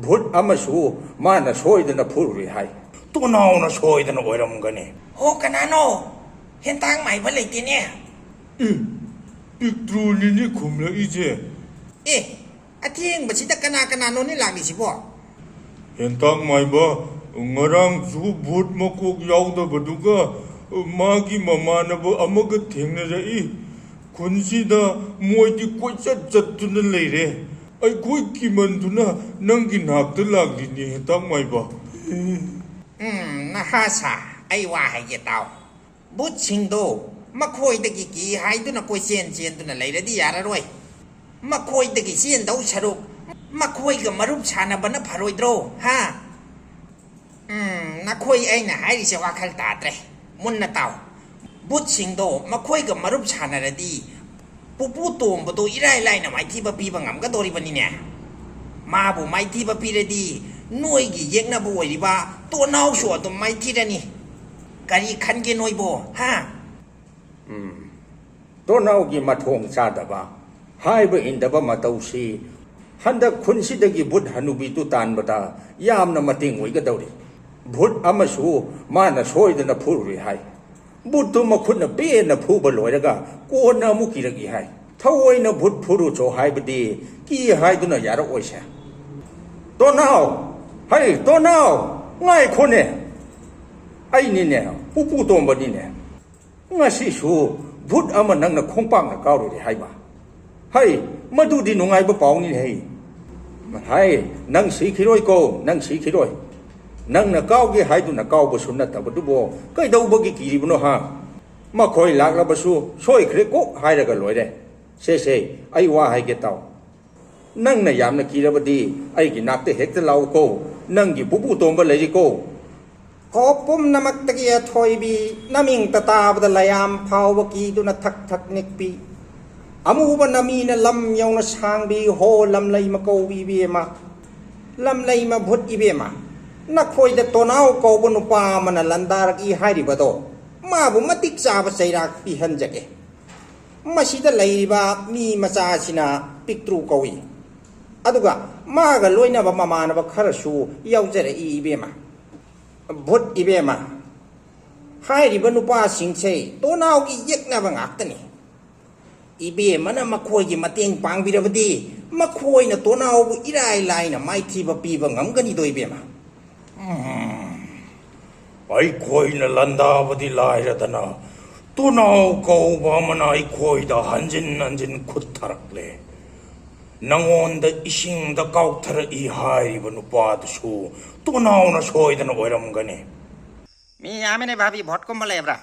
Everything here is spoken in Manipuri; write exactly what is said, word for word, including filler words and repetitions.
ꯚꯨꯠ ꯑꯃꯁꯨ ꯃꯥꯅ ꯁꯣꯏꯗꯅ ꯐꯨꯔꯨꯔꯦ ꯍꯥꯏ꯫ ꯇꯣꯅꯥꯎꯅ ꯁꯣꯏꯗꯅ ꯑꯣꯏꯔꯝꯒꯅꯤ꯫ ꯍꯣ, ꯀꯅꯥꯅꯣ? ꯍꯦꯟꯇꯥꯛ ꯃꯥꯏꯕ ꯂꯩꯇꯦꯅꯦ꯫ ꯑꯦ, ꯄꯤꯛꯇ꯭ꯔꯨꯅꯤꯅꯦ ꯈꯨꯝꯂꯛꯏꯁꯦ꯫ ꯑꯦ, ꯑꯊꯦꯡꯕꯁꯤꯗ ꯀꯅꯥ ꯀꯅꯥꯅꯣꯅꯦ ꯂꯥꯛꯂꯤꯁꯤꯕꯣ? ꯍꯦꯟꯇꯥꯛ ꯃꯥꯏꯕ, ꯉꯔꯥꯡꯁꯨ ꯚꯨꯠ ꯃꯀꯣꯛ ꯌꯥꯎꯗꯕꯗꯨꯒ ꯃꯥꯒꯤ ꯃꯃꯥꯟꯅꯕ ꯑꯃꯒ ꯊꯦꯡꯅꯔꯛꯏ꯫ ꯈꯨꯟꯁꯤꯗ ꯃꯣꯏꯗꯤ ꯀꯣꯏꯆꯠ ꯆꯠꯇꯨꯅ ꯂꯩꯔꯦ꯫ ꯑꯩꯈꯣꯏ ꯀꯤꯃꯟꯗꯨꯅ ꯅꯪꯒꯤ ꯅꯥꯛꯇ ꯂꯥꯛꯂꯤꯅꯦ, ꯍꯦꯟꯇꯥꯛ ꯃꯥꯏꯕ꯫ ꯎꯝ, ꯅꯍꯥ ꯁꯥ, ꯑꯩ ꯋꯥ ꯍꯥꯏꯒꯦ ꯇꯥꯎ꯫ ꯚꯨꯠꯁꯤꯡꯗꯣ ꯃꯈꯣꯏꯗꯒꯤ ꯀꯤ ꯍꯥꯏꯗꯨꯅ ꯀꯣꯏꯆꯦꯟ ꯆꯦꯟꯗꯨꯅ ꯂꯩꯔꯗꯤ ꯌꯥꯔꯔꯣꯏ꯫ ꯃꯈꯣꯏꯗꯒꯤ ꯆꯦꯟꯗꯧ ꯁꯔꯨꯛ ꯃꯈꯣꯏꯒ ꯃꯔꯨꯞ ꯁꯥꯟꯅꯕꯅ ꯐꯔꯣꯏꯗ꯭ꯔꯣ, ꯍꯥ? ꯎꯝ, ꯅꯈꯣꯏ ꯑꯩꯅ ꯍꯥꯏꯔꯤꯁꯦ ꯋꯥꯈꯜ ꯇꯥꯗ꯭ꯔꯦ꯫ ꯃꯨꯟꯅ ꯇꯥꯎ꯫ ꯚꯨꯠꯁꯤꯡꯗꯣ ꯃꯈꯣꯏꯒ ꯃꯔꯨꯞ ꯁꯥꯟꯅꯔꯗꯤ ꯄꯨꯄꯨ ꯇꯣꯝꯕꯗꯣ ꯏꯔꯥꯏ ꯂꯥꯏꯅ ꯃꯥꯏꯊꯤꯕ ꯄꯤꯕ ꯉꯝꯒꯗꯧꯔꯤꯕꯅꯤꯅꯦ꯫ ꯃꯥꯕꯨ ꯃꯥꯏꯊꯤꯕ ꯄꯤꯔꯗꯤ ꯅꯣꯏꯒꯤ ꯌꯦꯛꯅꯕ ꯑꯣꯏꯔꯤꯕ ꯇꯣꯅꯥꯎꯁꯨ ꯑꯗꯨꯝ ꯃꯥꯏꯊꯤꯔꯅꯤ꯫ ꯀꯔꯤ ꯈꯟꯒꯦ ꯅꯣꯏꯕꯣ, ꯍꯥ? ꯎꯝ꯫ ꯇꯣꯅꯥꯎꯒꯤ ꯃꯊꯣꯡ ꯆꯥꯗꯕ, ꯍꯥꯏꯕ ꯏꯟꯗꯕ ꯃꯇꯧꯁꯤ ꯍꯟꯗꯛ ꯈꯨꯟꯁꯤꯗꯒꯤ ꯚꯨꯠ ꯍꯅꯨꯕꯤꯗꯨ ꯇꯥꯟꯕꯗ ꯌꯥꯝꯅ ꯃꯇꯦꯡ ꯑꯣꯏꯒꯗꯧꯔꯤ꯫ ꯚꯨꯠ ꯑꯃꯁꯨ ꯃꯥꯅ ꯁꯣꯏꯗꯅ ꯐꯨꯔꯨꯔꯦ ꯍꯥꯏ꯫ ꯚꯨꯠꯇꯨ ꯃꯈꯨꯠꯅ ꯄꯦꯟꯅ ꯐꯨꯕ ꯂꯣꯏꯔꯒ ꯀꯣꯟꯅ ꯑꯃꯨꯛ ꯀꯤꯔꯛꯏ ꯍꯥꯏ꯫ ꯊꯑꯣꯏꯅ ꯚꯨꯠ ꯐꯨꯔꯨꯆꯣ ꯍꯥꯏꯕꯗꯤ ꯀꯤ ꯍꯥꯏꯗꯨꯅ ꯌꯥꯔꯛꯑꯣꯏꯁꯦ꯫ ꯇꯣꯅꯥꯎ! ꯍꯩ, ꯇꯣꯅꯥꯎ! ꯉꯥꯏꯈꯣꯅꯦ! ꯑꯩꯅꯤꯅꯦ, ꯄꯨꯄꯨ ꯇꯣꯝꯕꯅꯤꯅꯦ꯫ ꯉꯁꯤꯁꯨ ꯚꯨꯠ ꯑꯃ ꯅꯪꯅ ꯈꯣꯡꯄꯥꯛꯅ ꯀꯥꯎꯔꯨꯔꯦ ꯍꯥꯏꯕ꯫ ꯍꯩ, ꯃꯗꯨꯗꯤ ꯅꯨꯡꯉꯥꯏꯕ ꯄꯥꯎꯅꯤꯅꯦ ꯍꯩ꯫ ꯍꯥꯏ, ꯅꯪ ꯁꯤꯈꯤꯔꯣꯏꯀꯣ, ꯅꯪ ꯁꯤꯈꯤꯔꯣꯏ꯫ ꯅꯪꯅ ꯀꯥꯎꯒꯦ ꯍꯥꯏꯗꯨꯅ ꯀꯥꯎꯕꯁꯨ ꯅꯠꯇꯕꯗꯨꯕꯨ ꯀꯩꯗꯧꯕꯒꯤ ꯀꯤꯔꯤꯕꯅꯣ ꯍꯥ? ꯃꯈꯣꯏ ꯂꯥꯛꯂꯕꯁꯨ ꯁꯣꯏꯈ꯭ꯔꯦ ꯀꯣꯛ ꯍꯥꯏꯔꯒ ꯂꯣꯏꯔꯦ꯫ ꯁꯦ, ꯁꯦ, ꯑꯩ ꯋꯥ ꯍꯥꯏꯒꯦ ꯇꯥꯎ꯫ ꯅꯪꯅ ꯌꯥꯝꯅ ꯀꯤꯔꯕꯗꯤ ꯑꯩꯒꯤ ꯅꯥꯛꯇ ꯍꯦꯛꯇ ꯂꯥꯛꯎꯀꯣ꯫ ꯅꯪꯒꯤ ꯄꯨꯄꯨ ꯇꯣꯝꯕ ꯂꯩꯔꯤꯀꯣ꯫ ꯍꯣ ꯄꯨꯝꯅꯃꯛꯇꯒꯤ ꯑꯊꯣꯏꯕꯤ, ꯅꯃꯤꯡꯇ ꯇꯥꯕꯗ ꯂꯌꯥꯝ ꯐꯥꯎꯕ ꯀꯤꯗꯨꯅ ꯊꯛ ꯊꯛ ꯅꯤꯛꯄꯤ꯫ ꯑꯃꯨꯕ ꯅꯃꯤꯅ ꯂꯝ ꯌꯧꯅ ꯁꯥꯡꯕꯤ, ꯍꯣ ꯂꯝꯂꯩꯃ ꯀꯧꯕꯤ ꯏꯕꯦꯝꯃ꯫ ꯂꯝꯂꯩꯃ ꯚꯨꯠ ꯏꯕꯦꯝꯃ, ꯅꯈꯣꯏꯗ ꯇꯣꯅꯥꯎ ꯀꯧꯕ ꯅꯨꯄꯥ ꯑꯃꯅ ꯂꯥꯟꯗꯥꯔꯛꯏ ꯍꯥꯏꯔꯤꯕꯗꯣ, ꯃꯥꯕꯨ ꯃꯇꯤꯛ ꯆꯥꯕ ꯆꯩꯔꯥꯛ ꯄꯤꯍꯟꯖꯒꯦ꯫ ꯃꯁꯤꯗ ꯂꯩꯔꯤꯕ ꯃꯤ ꯃꯆꯥꯁꯤꯅ ꯄꯤꯛꯇ꯭ꯔꯨ ꯀꯧꯏ꯫ ꯑꯗꯨꯒ ꯃꯥꯒ ꯂꯣꯏꯅꯕ ꯃꯃꯥꯟꯅꯕ ꯈꯔꯁꯨ ꯌꯥꯎꯖꯔꯛꯏ ꯏꯕꯦꯝꯃ꯫ ꯚꯨꯠ ꯏꯕꯦꯝꯃ, ꯍꯥꯏꯔꯤꯕ ꯅꯨꯄꯥꯁꯤꯡꯁꯦ ꯇꯣꯅꯥꯎꯒꯤ ꯌꯦꯛꯅꯕ ꯉꯥꯛꯇꯅꯤ꯫ ꯏꯕꯦꯝꯃꯅ ꯃꯈꯣꯏꯒꯤ ꯃꯇꯦꯡ ꯄꯥꯡꯕꯤꯔꯕꯗꯤ ꯃꯈꯣꯏꯅ ꯇꯣꯅꯥꯎꯕꯨ ꯏꯔꯥꯏ ꯂꯥꯏꯅ ꯃꯥꯏꯊꯤꯕ ꯄꯤꯕ ꯉꯝꯒꯅꯤꯗꯣ ꯏꯕꯦꯝꯃ꯫ ꯑꯩꯈꯣꯏꯅ ꯂꯥꯟꯗꯥꯕꯗꯤ ꯂꯥꯏꯔꯗꯅ, ꯇꯣꯅꯥꯎ ꯀꯧꯕ ꯑꯃꯅ ꯑꯩꯈꯣꯏꯗ ꯍꯟꯖꯤꯟ ꯍꯟꯖꯤꯟ ꯈꯨꯠ ꯊꯥꯔꯛꯂꯦ꯫ ꯅꯉꯣꯟꯗ ꯏꯁꯤꯡꯗ ꯀꯥꯎꯊꯔꯛꯏ ꯍꯥꯏꯔꯤꯕ ꯅꯨꯄꯥꯗꯨꯁꯨ ꯇꯣꯅꯥꯎꯅ ꯁꯣꯏꯗꯅ ꯑꯣꯏꯔꯝꯒꯅꯤ꯫ ꯃꯤ ꯌꯥꯝꯃꯤꯅꯦ ꯚꯥꯕꯤ, ꯚꯣꯠꯀꯨꯝꯕ ꯂꯩꯕ꯭ꯔꯥ?